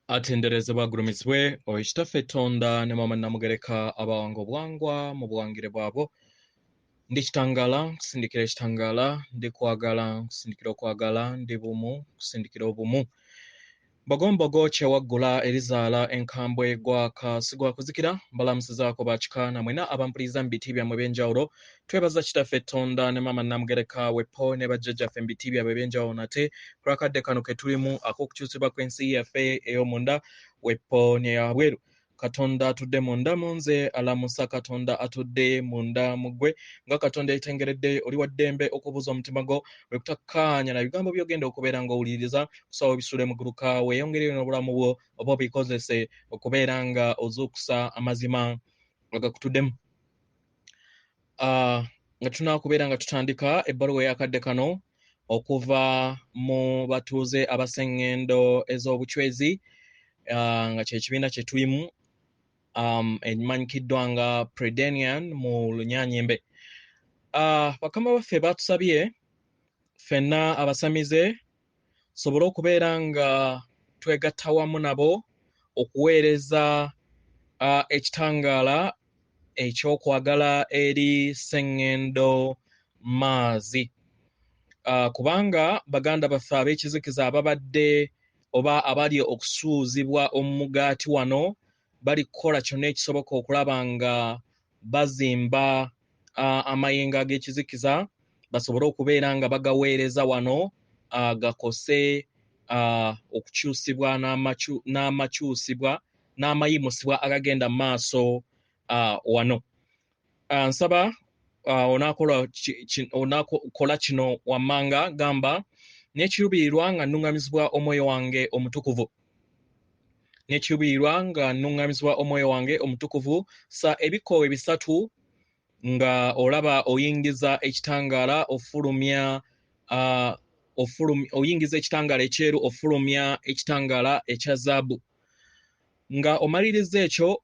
Atenderezebwa agulumizibwe oyo Kitaffe Tonda ne Maama Namugereka abawanga obuwangwa mu buwangire bwabwo. Ndi kitangaala, nkusindikira ekitangaala, ndi kwagala, nkusindikira okwagala, ndi bumu, nkusindikira obumu. Mbogombogo kyewaggula erizaala enkambwe gwaka sigwa kuzikira, mbalamusizaako bakika na mwena abampuliriza mu biti byammwe ebyenjawulo. Twebaza Kitaffe Tonda ne Maama Namugereka wepo ne bajjajjaffe mu biti byabwe ebyenjawulo nate kulwakadde kano ke tulimu ak'okukyusibwa kw'ensi yaffe ey'omunda wepo n'eyabweru. Katonda atudde munda mu nze alamusa Katonda atudde munda mu ggwe. Nga Katonda yetengeredde oli wa ddembe okubuuza omutima gwo bwe kutakkaanya na bigambo by'ogenda okubeera ng'owuliriza, kusaba obisule mu guluka weeyongereyo n'obulamu bwo oba obikozese okubeera nga ozuukusa amazima agakutuddemu. Nga tunaakubeera nga tutandika ebbaluwa ey'akadde kano okuva mu batuuze abasengendo ez'obuchwezi, nga kye kibiina kye tulimu, emanyikiddwa nga Predanian mu Lunyanyembe. Bakama baffe batusabye ffenna abasamize tusobole okubeera nga twegatta wamu nabo okuweereza ekitangaala ekyokwagala eri Ssengendo Maazi. Kubanga baganda baffe ab'ekizikiza ababadde oba abali okusuuzibwa omugaati wano bali kukola kyonna ekisoboka okulaba nga bazimba amayengo ag'ekizikiza basobole okubeera nga bagaweereza wano, gakose okukyusibwa n'amakyusibwa n'amayimusibwa agagenda mu maaso wano. Nsaba onaakola kino wammanga, gamba n'ekiruubirirwa nga nnungamizibwa omwoyo wange omutukuvu. N'ekiruubirirwa nga nnungamizibwa omwoyo wange omutukuvu, sa ebikoowe bisatu nga olaba oyingiza ekitangaala ofulumya, oyingiza ekitangaala ekyeru ofulumya ekitangaala ekya zaabu. Nga omaliriza ekyo,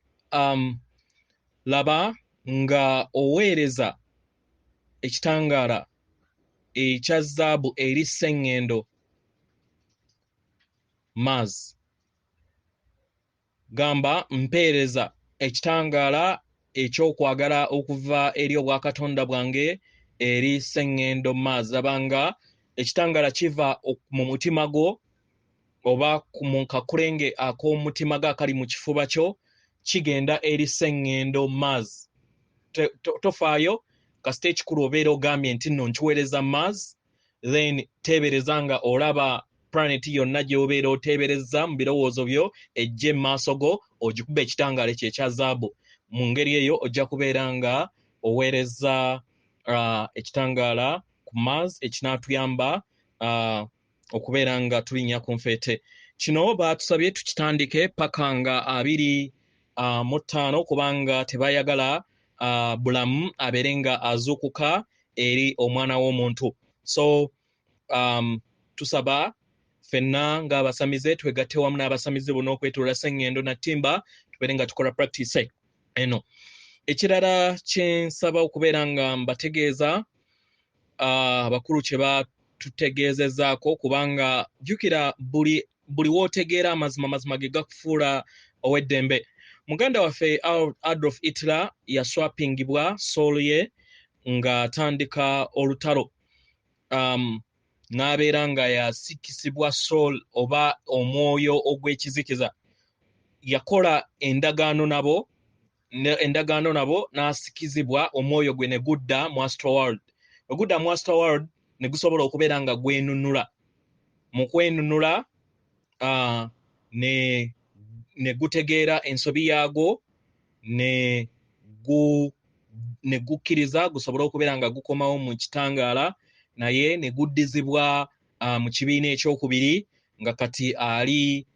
laba nga oweereza ekitangaala ekya zaabu eri Ssengendo Mars. Gamba mpeereza ekitangaala ekyokwagala okuva eri obwakatonda bwange eri Ssengendo Mars. Laba nga ekitangaala kiva mu mutima gwo oba mu kakulenge ak'omutima go akali mu kifuba kyo kigenda eri Ssengendo Mars. Tofaayo kasita ekikulu obeera ogambye nti nno nkiweereza Mars, then teebereza nga olaba planet yonna gy'obeera oteebereza mu birowoozo byo ejje mu maaso go ogikube ekitangaala ekyo ekya zaabu. Mu ngeri eyo ojja kubeera nga oweereza ekitangaala ku Mars ekinaatuyamba okubeera nga tulinnya ku nfeete. Kino baatusabye tukitandike paka nga 25 kubanga tebayagala bulamu abeere nga azuukuka eri omwana w'omuntu. So tusaba ffenna ng'abasamize twegatte wamu n'abasamize bonna okwetooloola Ssengendo na Ttimba tubeere nga tukola practice eno. Ekirala kye nsaba okubeera nga mbategeeza, abakulu kye batutegeezezaako, kubanga jjukira buli w'otegeera amazima, amazima ge gakufuula ow'eddembe. Muganda waffe Adolf Hitler yaswapingibwa soul ye ng'atandika olutalo, n'abeera nga yasikisibwa soul oba omwoyo ogw'ekizikiza. Yakola endagaano nabo, endagaano nabo n'asikizibwa omwoyo gwe ne gudda mu Astral World. Bwe gudda mu Astral World ne gusobola okubeera nga gwenunula. Mu kwenunula, ne gutegeera ensobi yaagwo, ne gukkiriza gusobole okubeera nga gukomawo mu kitangaala, naye ne guddizibwa mu kibiina ekyokubiri nga kati ali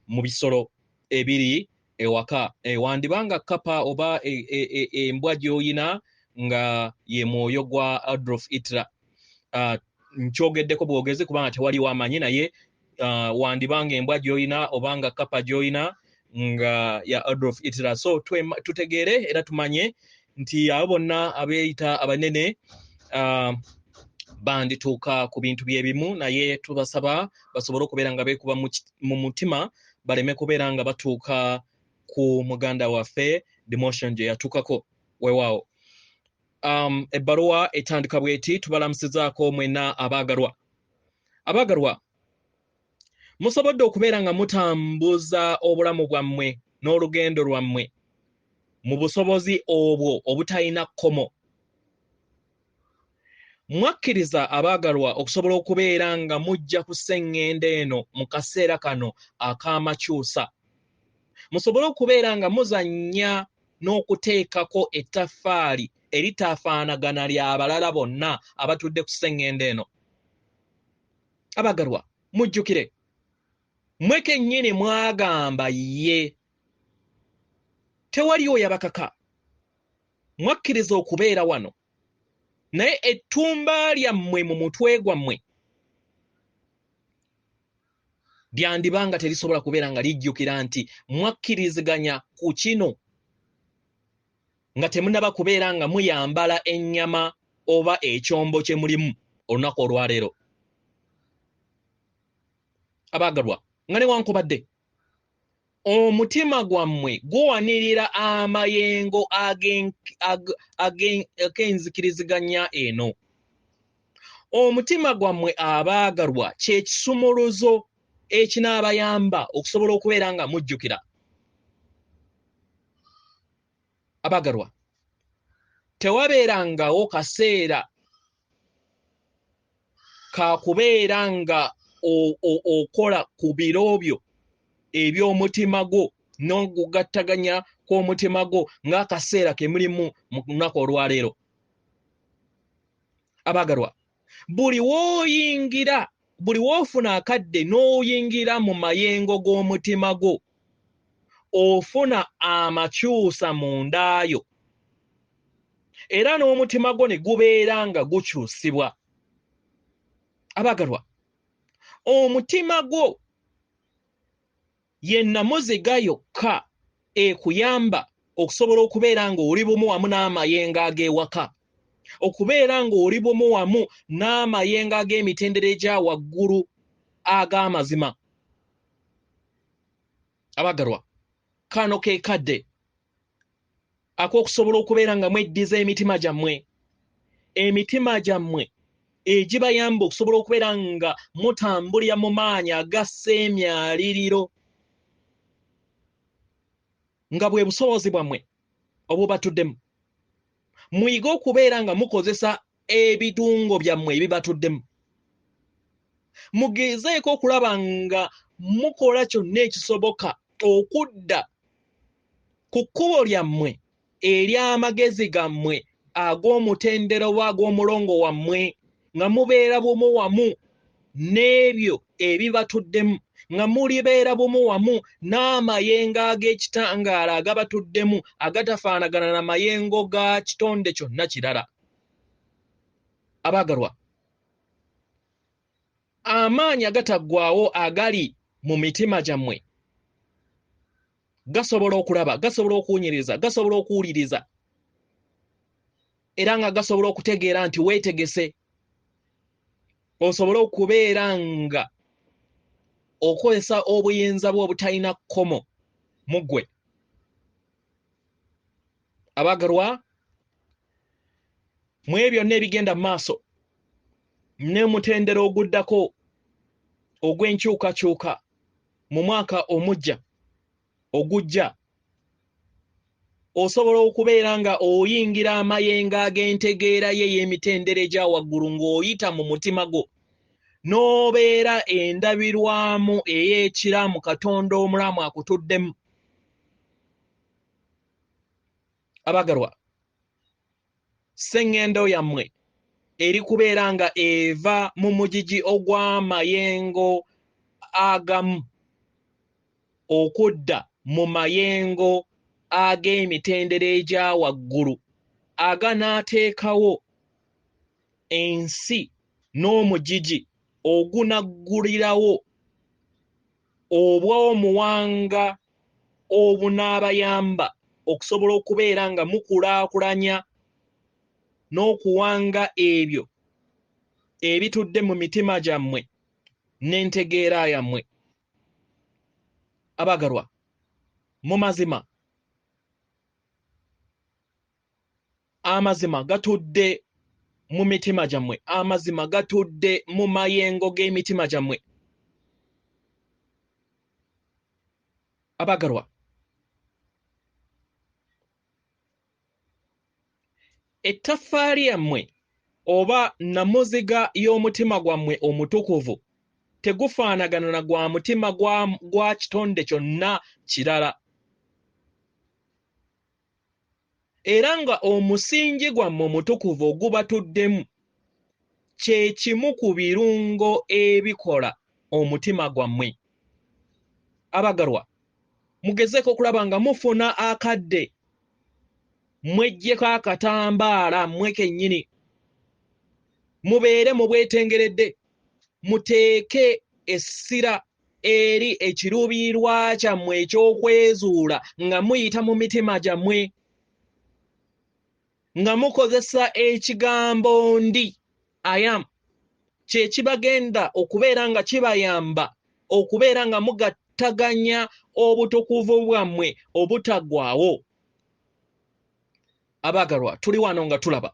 mu bisolo ebiri ewaka. Wandibanga kkapa oba embwa gy'oyina nga ye mwoyo gwa Adolf Hitler. Nkyogeddeko bwogezi kubanga tewaliwo amanyi, naye wandibanga embwa gy'oyina obanga kkapa gy'oyina nga ya Adolf Hitler. So tutegeere era tumanye nti abo bonna abeeyita abanene bandituuka ku bintu bye bimu, naye tubasaba basobole okubeera nga beekuba mu mutima, Baleme kubeera nga batuuka ku muganda waffe demotion gye yatuukako. Weewaawo, ebbaluwa etandika bweti: Tubalamusizaako mwenna abaagalwa. Abaagalwa, musobodde okubeera nga mutambuza obulamu bwammwe n'olugendo lwammwe mu busobozi obwo obutalina kkomo. Mwakkiriza, abaagalwa, okusobola okubeera nga mujja ku sseŋŋendo eno mu kaseera kano ak'amakyusa, musobole okubeera nga muzannya n'okuteekako ettaffaali eritaafaanagana ly'abalala bonna abatudde ku sseŋŋendo eno. Abaagalwa, mujjukire, mmwe kennyini mwagamba ye, tewaliwo yabakaka. Mwakkiriza okubeera wano, naye ettumba lyammwe mu mutwe gwammwe lyandiba nga terisobola kubeera nga lijjukira nti mwakkiriziganya ku kino nga temunnaba kubeera nga muyambala ennyama oba ekyombo kye mulimu olunaku olwaleero. Abaagalwa, nga newankubadde omutima gwammwe guwanirira amayengo ag'enzikiriziganya eno, omutima gwammwe, abaagalwa, kye kisumuluzo ekinaabayamba okusobola okubeera nga mujjukira. Abaagalwa, tewabeerangawo kaseera kakubeera nga okola ku biro byo eby'omutima gwo n'okugattaganya kw'omutima gwo ng'akaseera ke mulimu mu lunaku olwaleero. Abaagalwa, buli w'oyingira, buli w'ofuna akadde n'oyingira mu mayengo g'omutima gwo, ofuna amakyusa mu ndaayo, era n'omutima gwo ne gubeera nga gukyusibwa. Abaagalwa, omutima gwo ye nnamuziga yokka ekuyamba okusobola okubeera ng'oli bumu wamu n'amayengo ag'ewaka, okubeera ng'oli bumu wamu n'amayengo ag'emitendera egya waggulu ag'amazima. Abaagalwa, kano ke kadde ak'okusobola okubeera nga mweddiza emitima gyammwe, emitima gyammwe egibayamba okusobola okubeera nga mutambulira mu maanyi agassa emyaliriro, nga bwe busobozi bwammwe obubatuddemu. Muyige okubeera nga mukozesa ebidungo byammwe ebibatuddemu. Mugezeeko okulaba nga mukola kyonna ekisoboka okudda ku kkubo lyammwe ery'amagezi gammwe ag'omutendera oba ag'omulongo wammwe, nga mubeera bumu wamu n'ebyo ebibatuddemu, nga mulibeera bumu wamu n'amayengo ag'ekitangaala agabatuddemu, agatafaanagana na mayengo ga kitonde kyonna kirala. Abaagalwa, amaanyi agataggwaawo agali mu mitima gyammwe gasobola okulaba, gasobola okuwunyiriza, gasobola okuwuliriza, era nga gasobola okutegeera nti weetegese osobole okubeera nga okozesa obuyinza bwo obutalina kkomo mu ggwe. Abaagalwa, mu ebyo byonna ebigenda mu maaso n'omutendera oguddako ogw'enkyukakyuka mu mwaka omujja ogujja, osobola okubeera nga oyingira amayengo ag'entegeera ye y'emitendera egya waggulu ng'oyita mu mutima gwo, n'obeera endabirwamu ey'ekiramu Katonda omulamu akutuddemu. Abagalwa, sseŋŋendo yammwe eri kubeera nga eva mu mugigi ogw'amayengo agamu okudda mu mayengo ag'emitendera egya waggulu aganaateekawo ensi n'omugigi ogunaggulirawo obw'omuwanga obunaabayamba okusobola okubeera nga mukulaakulanya n'okuwanga ebyo ebitudde mu mitima gyammwe n'entegeera yammwe. Abagalwa, mu mazima amazima gatudde mu mitima gyammwe, amazima gatudde mu mayengo g'emitima gyammwe. Abagalwa, ettaffaali yammwe oba namuziga y'omutima gwammwe omutukuvu tegufaanagana na gwa mutima gwa kitonde kyonna kirala, era nga omusingi gwammwe omutukuvu ogubatuddemu kye kimu ku birungo ebikola omutima gwammwe. Abagalwa, mugezeeko okulaba nga mufuna akadde, mweggyeko akatambaala mmwe kennyini, mubeere mu bwetengeredde, muteeke essira eri ekiruubirirwa kyammwe eky'okwezuula nga muyita mu mitima gyammwe, nga mukozesa ekigambo ndi, I am, kye kibagenda okubeera nga kibayamba okubeera nga mugattaganya obutukuvu bwammwe obutaggwaawo. Abaagalwa, tuli wano nga tulaba,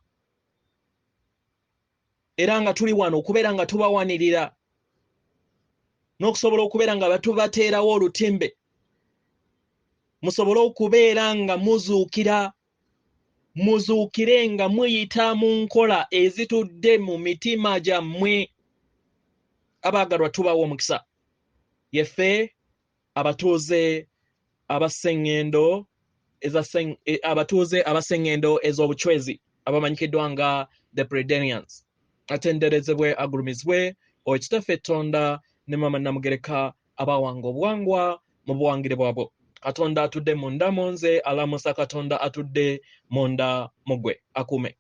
era nga tuli wano okubeera nga tubawanirira n'okusobola okubeera nga tubateerawo olutimbe, musobole okubeera nga muzuukira, muzuukire nga muyita mu nkola ezitudde mu mitima gyammwe. Abaagalwa, tubawa omukisa. Yeffe abatuuze abasengendo abatuuze abasengendo ez'obuchwezi abamanyikiddwa nga the Predenians. Atenderezebwe, agulumizibwe Owekitaffe Tonda ne Mama Namugereka abawanga obuwangwa mu buwangire bwabwo. Katonda atudde munda mu nze alamusa Katonda atudde munda mu ggwe. Akuume.